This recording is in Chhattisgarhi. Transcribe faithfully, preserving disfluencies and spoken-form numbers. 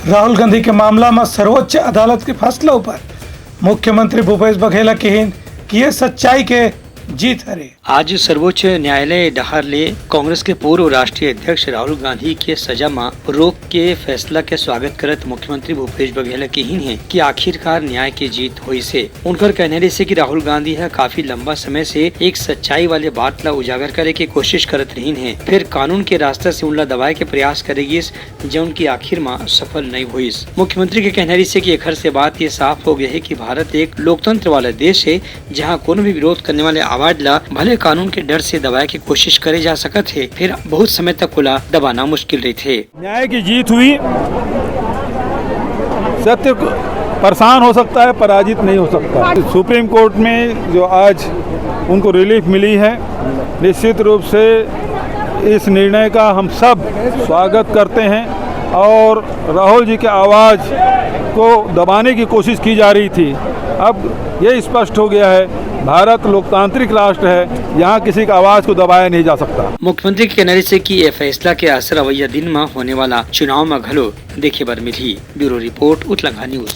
राहुल गांधी के मामला म सर्वोच्च अदालत के फैसला ऊपर मुख्यमंत्री भूपेश बघेल ह किहिन कि ये सच्चाई के जीत हरे। आज सर्वोच्च न्यायालय डहार ले कांग्रेस के पूर्व राष्ट्रीय अध्यक्ष राहुल गांधी के सजा म रोक के फैसला के स्वागत करत मुख्यमंत्री भूपेश बघेल ह किहिन हे कि आखिरकार न्याय के जीत होइस हे। उनकर कहना रहिस हे कि राहुल गांधी ह काफी लंबा समय से एक सच्चाई वाले बात ला उजागर करे के कोशिश करत रहिन हे, फिर कानून के रास्ता से उनला दबाए के प्रयास करे गिस, जउन की आखिर म सफल नइ होइस। मुख्यमंत्री के कहना रहिस हे कि एखर से बात ये साफ हो गया है कि भारत एक लोकतंत्र वाला देश है, जहां कोनो भी विरोध करने वाले आवाज ला भले कानून के डर से दबाए के कोशिश करे जा सकत है, फिर बहुत समय तक ओला दबाना मुश्किल रहिथे। न्याय की जीत हुई। सत्य को परेशान हो सकता है, पराजित नहीं हो सकता। सुप्रीम कोर्ट में जो आज उनको रिलीफ मिली है, निश्चित रूप से इस निर्णय का हम सब स्वागत करते हैं। और राहुल जी की आवाज़ को दबाने की कोशिश की जा रही थी, अब ये स्पष्ट हो गया है, भारत लोकतांत्रिक राष्ट्र है, यहाँ किसी की आवाज़ को दबाया नहीं जा सकता। मुख्यमंत्री के कहना रहिस हे कि ये फैसला के असर अवइया दिन म होने वाला चुनाव म घलो देखे बर मिलही। Bureau report, Utlangha news.